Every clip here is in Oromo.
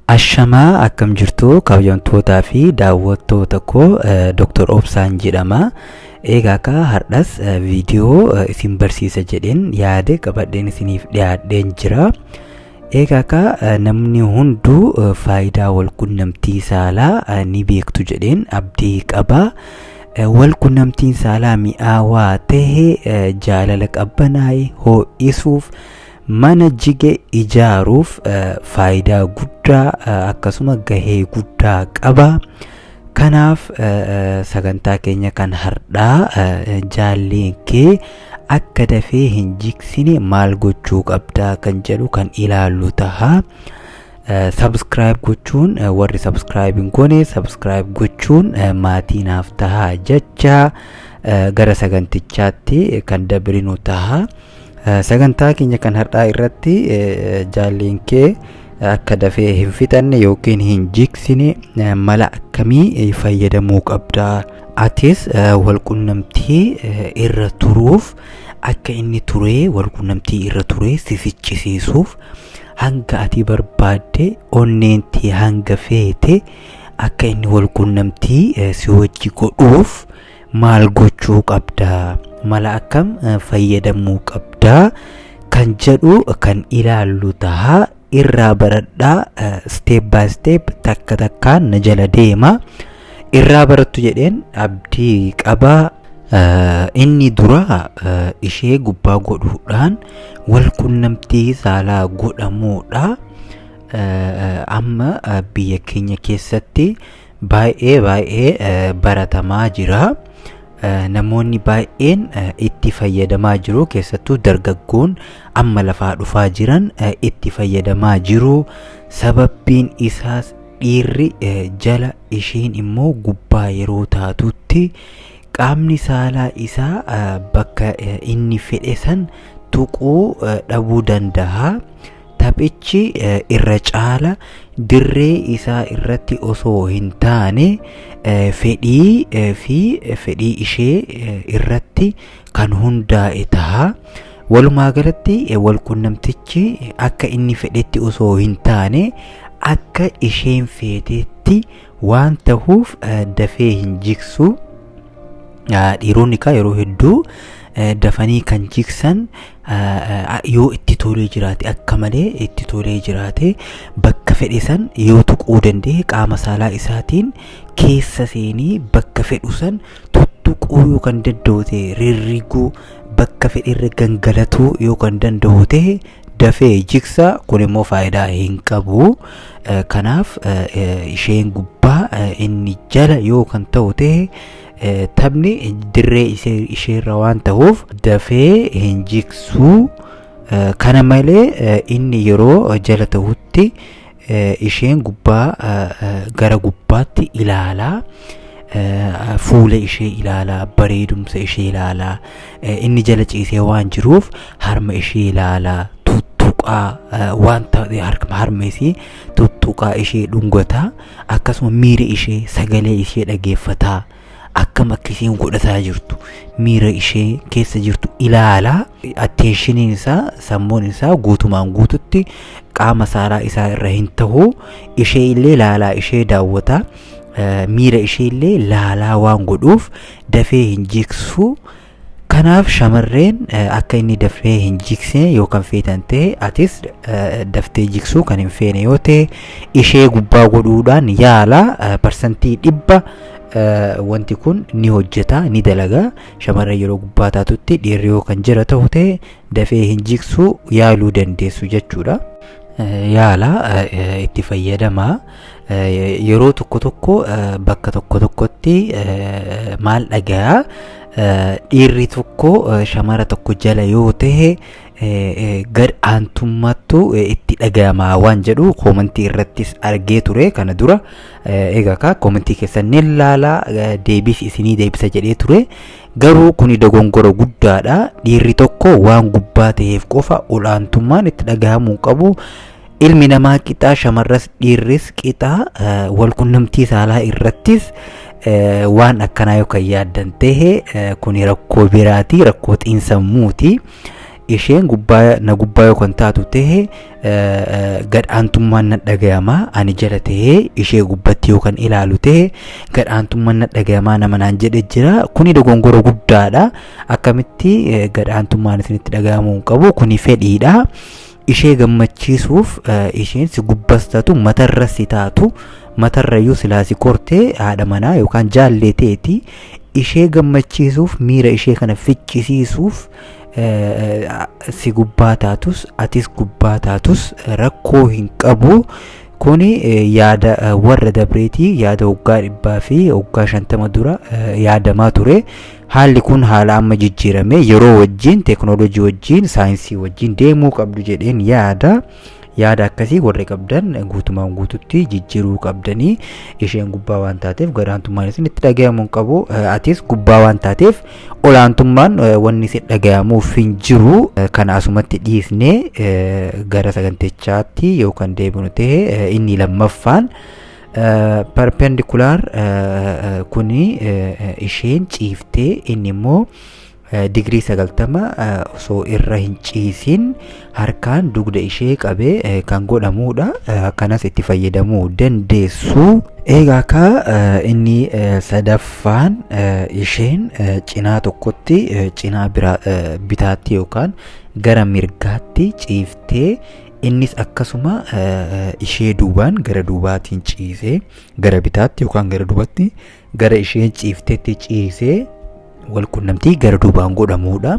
Ashamaa, akkam jirtu kabajamtootaa fi daawwattoota koo? Dr. Obsaan jedhama. Egaa akka har'as viidiyoo isin barsiisa jedheen yaade qabadheen isiniif dhiyaadheen jira. Egaa akka namni hunduu faayidaa walqunnamtii saalaa ni beektu jedheen abdii qaba. Walqunnamtiin saalaa mi'aawaa ta'e jaalala qabbanaa'e ho'isuuf, mana jige ijaaruuf faayidaa guddaa akkasuma gahee guddaa qaba. Kanaaf sagantaa keenya kan har'aa jaalleen kee akka dafee hin jigsine maal gochuu qabdaa kan jedhu kan ilaallu taha. Subscribe gochuun, warri subscribe hin goone subscribe gochuun maatii naaf tahaa jecha gara sagantichaatti kan dabrinu taha. Sagantaa keenya kan har'aa irratti jaalleen kee akka dafee hin fixanne yookiin hin jigsine mala akkamii fayyadamuu qabdaa? Atis walqunnamtii irra turuuf, akka inni turee walqunnamtii irra turee si ficcisiisuuf, hanga ati barbaadde, onneentii hanga feete akka inni walqunnamtii si wajji godhuuf maal gochuu qabdaa? Mala akkam fayyadamuu qabdaa? Kan jedhu kan ilaallu taha. Irraa baradhaa, step by step, takka takkaan na jala deema. Irraa barattu jedheen abdii qabaa. Inni dura ishee gubbaa godhuudhaan walqunnamtii saalaa godhamuudha. Amma biyya keenya keessatti baay'ee baay'ee baratamaa jira. Namoonni baay'een itti fayyadamaa jiru, keessattuu dargaggoon amma lafaa dhufaa jiran itti fayyadamaa jiru. Sababbiin isaas dhiirri jala, isheen immoo gubbaa yeroo taatutti qaamni saalaa isaa bakka inni fedhe san tuquu dhabuu danda'a. Taphichi irra caala dirree isaa irratti osoo hin taane fedhii fi fedhii ishee irratti kan hundaa'e ta'a. Walumaa galatti walqunnamtichi akka inni fedhetti osoo hin taane akka isheen feetetti waan ta'uuf dafee hin jigsu. Dhiironni kaa yeroo hedduu dafanii kan jigsan yoo itti tolee jiraate, akka malee itti tolee jiraate, bakka fedhe san yoo tuquu danda'e, qaama saalaa isaatiin keessa seenii bakka fedhu san tuttuquu yoo kan danda'u ta'e, rirriguu, bakka fedhe irra gangalatuu yoo kan danda'u ta'e dafee jigsa. Kun immoo faayidaa hin qabu. Kanaaf isheen gubbaa, inni jala yoo kan ta'u ta'e, taphni dirree isheerra waan ta'uuf dafee hin jigsuu. Kana malee inni yeroo jala ta'utti isheen gubbaa gara gubbaatti ilaalaa, fuula ishee ilaalaa, bareedumsa ishee ilaalaa, inni jala ciisee waan jiruuf harma ishee ilaalaa, tuttuqaa waan ta'e, harma isii tuttuqaa, ishee dhungataa, akkasuma miira ishee, sagalee ishee dhageeffataa, akkam akka isheen godhataa jirtu, miira ishee keessa jirtu ilaalaa, attentioniin isaa, sammuun isaa guutumaan guututti qaama saalaa isaa irra hin ta'u. Ishee illee ilaalaa, ishee daawwataa, miira ishee illee laalaa waan godhuuf dafee hin jigsu. Kanaaf shamarreen akka inni dafee hin jigsine yoo kan feetan ta'e, atis daftee jigsuu kan hin feene yoo ta'e, ishee gubbaa godhuudhaan yaala. 100% wanti kun ni hojjeta, ni dalaga. Shamarreen yeroo gubbaa taatutti dhiirri yoo kan jira ta'u ta'e dafee hin jigsu, yaaluu dandeessu jechuudha. Yaala, itti fayyadamaa. Yeroo tokko tokko bakka tokko tokkotti maal dhagayaa, dhiirri tokko shamara tokko jala yoo ta'e gad aantummaattu itti dhagayamaa waan jedhu commentii irrattis argee ture kana dura. Egaa ka commentii keessan ni ilaalaa, deebiis isinii deebisa jedhee ture. Garuu kuni dogongora guddaadha. Dhiirri tokko waan gubbaa ta'eef qofa ol'aantummaan itti dhagahamuu qabu. Ilmi namaa qixaa, shamarras dhiirris qixaa. Walqunnamtii saalaa irrattis waan akkanaa yoo kan yaaddan ta'e kuni rakkoo biraati, rakkoo xiinsammuuti. Isheen gubbaa na gubbaa yoo kan taatu ta'e gadhaantummaan na dhagayama. Ani jala ta'ee ishee gubbatti yoo kan ilaalu ta'e gadhaantummaan na dhagayamaa nama naan jedhe jira. Kuni dogongora guddaadha. Akkamitti gadhaantummaan isinitti dhagayamuu hin qabu? Kuni fedhiidha. Ishee gammachiisuuf isheen si gubbas taatu, matarra si taatu, matarrayyuu silaa si kortee haadha manaa yookaan jaallee ta'eeti, ishee gammachiisuuf, miira ishee kana ficcisiisuuf si gubbaa taatus atis gubbaa taatus rakkoo hin qabu. Kuni yaada warra dabreetii, yaada waggaa 150 dura yaadamaa ture. Haalli kun haala amma jijjiirame, yeroo wajjin, teeknooloojii wajjin, saayinsii wajjin deemuu qabdu jedheen yaada. Yaada akkasii warri qabdan guutumaan guututti jijjiiruu qabdanii. Isheen gubbaa waan taateef gadaantummaan isin itti dhagahamuu hin qabu. Atis gubbaa waan taateef olaantummaan wanni isin dhagahamuuf hin jiru. Kana asumatti dhiisnee gara sagantichaatti yookaan deebinu ta'e, inni lammaffaan perpendicular. Kuni isheen ciiftee inni immoo digirii 90 osoo irra hin ciisin harkaan dugda ishee qabee kan godhamudha. Kanas itti fayyadamuu dandeessu. Egaa ka inni sadaffaan isheen cinaa tokkotti, cinaa biraa bitaatti yookaan gara mirgaatti ciiftee, innis akkasuma ishee duubaan gara duubaatiin ciisee, gara bitaatti yookaan gara duubatti gara isheen ciiftetti ciisee walqunnamtii gara duubaan godhamuudha.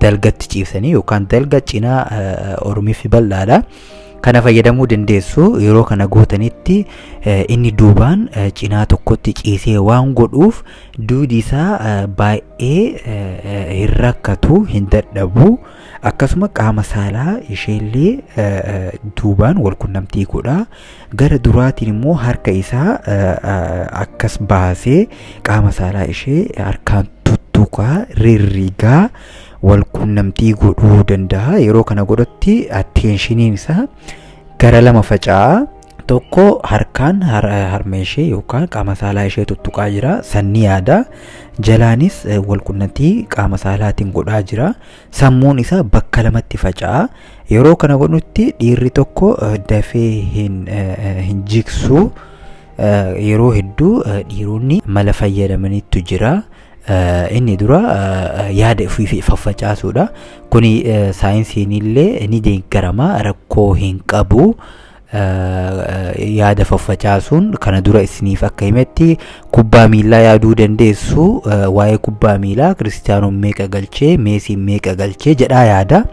Dalgatti ciibsanii yookaan dalga cinaa oromiif bal'aadha. Kana fayyadamuu dandeessu. Yeroo kana gootanitti inni duubaan cinaa tokkotti ciisee waan godhuuf duudi isaa baay'ee hin rakkatu, hin dadhabu. Akkasuma qaama saalaa isheellee duubaan walqunnamtii godha. Gara duraatiin immoo harka isaa akkas baasee qaama saalaa ishee harkaan tuttuqaa, rirrigaa walqunnamtii godhuu danda'a. Yeroo kana godhutti attentioniin isaa gara lama faca'a. Tokko harkaan harma ishee yookaan qaama saalaa ishee tuttuqaa jira. Sanni yaada. Jalaanis walqunnamtii qaama saalaatiin godhaa jira. Sammuun isaa bakka lamatti faca'a. Yeroo kana godhutti dhiirri tokko dafee hin jigsu. Yeroo hedduu dhiironni mala fayyadamaniitu jira. Inni dura yaada ofii faffacaasuudha. Kuni saayinsiin illee ni deeggarama, rakkoo hin qabu. Yaada faffacaasuun kana dura isiniif akka himetti kubbaa miilaa yaaduu dandeessu. Waa'ee kubbaa miilaa Kiristiyaanoon meeqa galchee, Meesiin meeqa galchee jedhaa yaada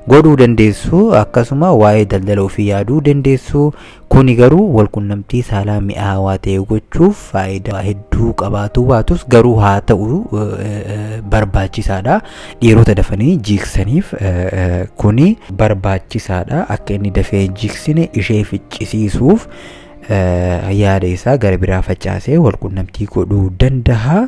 godhuu dandeessu. Akkasuma waa'ee daldala ofii yaaduu dandeessu. Kuni garuu walqunnamtii saalaa mi'aawaa ta'e gochuuf faayidaa hedduu qabaatu baatus garuu haa ta'u barbaachisaadha. Dhiirota dafanii jiiksaniif kuni barbaachisaadha. Akka inni dafee hin jiiksine ishee ficcisiisuuf yaada isaa gara biraa facaasee walqunnamtii godhuu danda'a.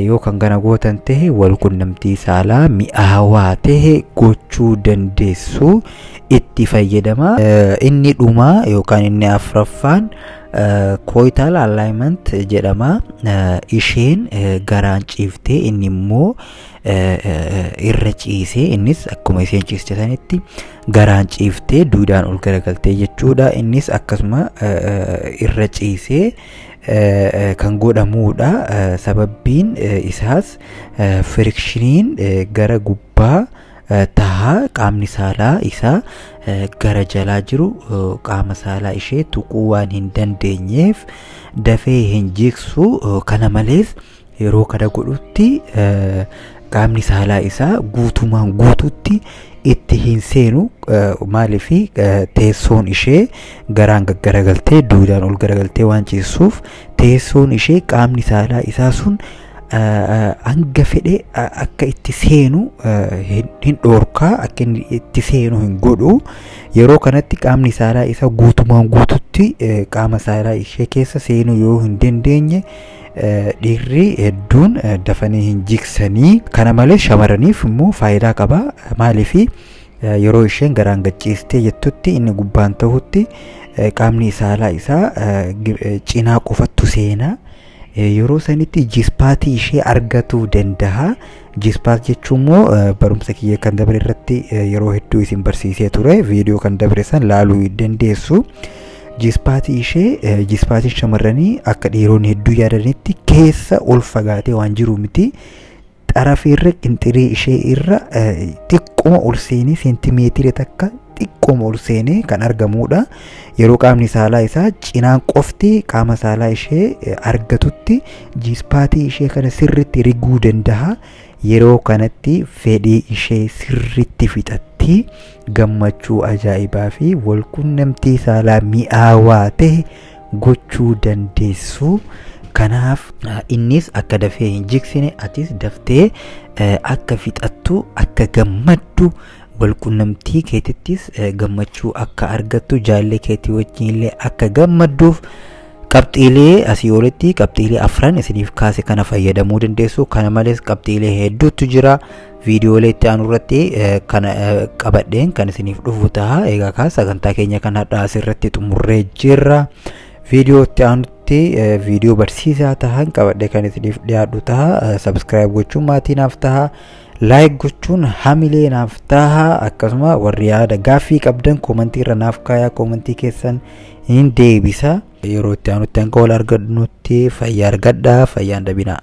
Yoo kan kana gootan ta'e walqunnamtii saalaa mi'aawaa ta'e gochuu dandeessu, itti fayyadama. Inni dhumaa yookaan inni afraffaan coital alignment jedhama. Isheen garaan ciiftee inni immoo irra ciisee, innis akkuma isheen ciiste sanitti garaan ciiftee duudaan ol garagaltee jechuudha. Innis akkasuma irra ciisee kan godhamuudha. Sababbiin isaas frictioniin gara gubbaa tahaa, qaamni saalaa isaa gara jalaa jiru qaama saalaa ishee tuquu waan hin dandeenyeef dafee hin jigsu. Kana malees yeroo kana godhutti qaamni saalaa isaa guutumaan guututti itti hin seenu. Maaliif? Teessoon ishee garaan gaggaragaltee duudaan ol garagaltee waan ciisuuf, teessoon ishee qaamni saalaa isaa sun hanga fedhe akka itti seenu hin dhoorkaa, akka inni itti seenu hin godhu. Yeroo kanatti qaamni saalaa isaa guutumaan guututti qaama saalaa ishee keessa seenuu yoo hin dandeenye dhiirri hedduun dafanii hin jigsanii. Kana malees shamarraniif immoo faayidaa qaba. Maaliif? Yeroo isheen garaan gacciistee jettutti inni gubbaan ta'utti qaamni saalaa isaa cinaa qofattu seenaa. Yeroo sanitti G-spotii ishee argatuu danda'a. G-spot jechuun immoo barumsa kiyya kan dabre irratti yeroo hedduu isin barsiisee ture. Viidiyoo kan dabre san laaluu dandeessu. G-spotii ishee, G-spotiin shamarranii akka dhiironni hedduu yaadanitti keessa ol fagaatee waan jiru miti. Xarafii irra, qinxirii ishee irra xiqqooma ol seenee, seentimeetira takka xiqqooma ol seenee kan argamudha. Yeroo qaamni saalaa isaa cinaan qofti qaama saalaa ishee argatutti G-spotii ishee kana sirritti riguu danda'a. Yeroo kanatti fedhii ishee sirritti fixatti, gammachuu ajaa'ibaa fi walqunnamtii saalaa mi'aawaa ta'e gochuu dandeessu. Kanaaf innis akka dafee hin jigsine, atis daftee akka fixattu, akka gammaddu, walqunnamtii keetittis gammachuu akka argattu, jaallee keetii wajjin illee akka gammadduuf qabxiilee asii olitti qabxiilee afran isiniif kaase kana fayyadamuu dandeessu. Kana malees qabxiilee hedduutu jira. Viidiyoolee itti aanu irratti kana qabadheen kan isiniif dhufu ta'a. Egaa kaa sagantaa keenya kan har'aa asirratti xumurree jirra. Viidiyoo itti aanutti viidiyoo barsiisaa tahan qabadhee kan isiniif dhiyaadhu ta'a. Subscribe gochuun maatii naaf ta'a. Like gochuun hamilee naaf ta'a. Akkasuma warri yaada gaaffii qabdan commentii irra naaf kaayaa, commentii keessan hin deebisa. Yeroo itti aanutti hanga wal argannutti fayyaa argadhaa, fayyaan dhabinaa.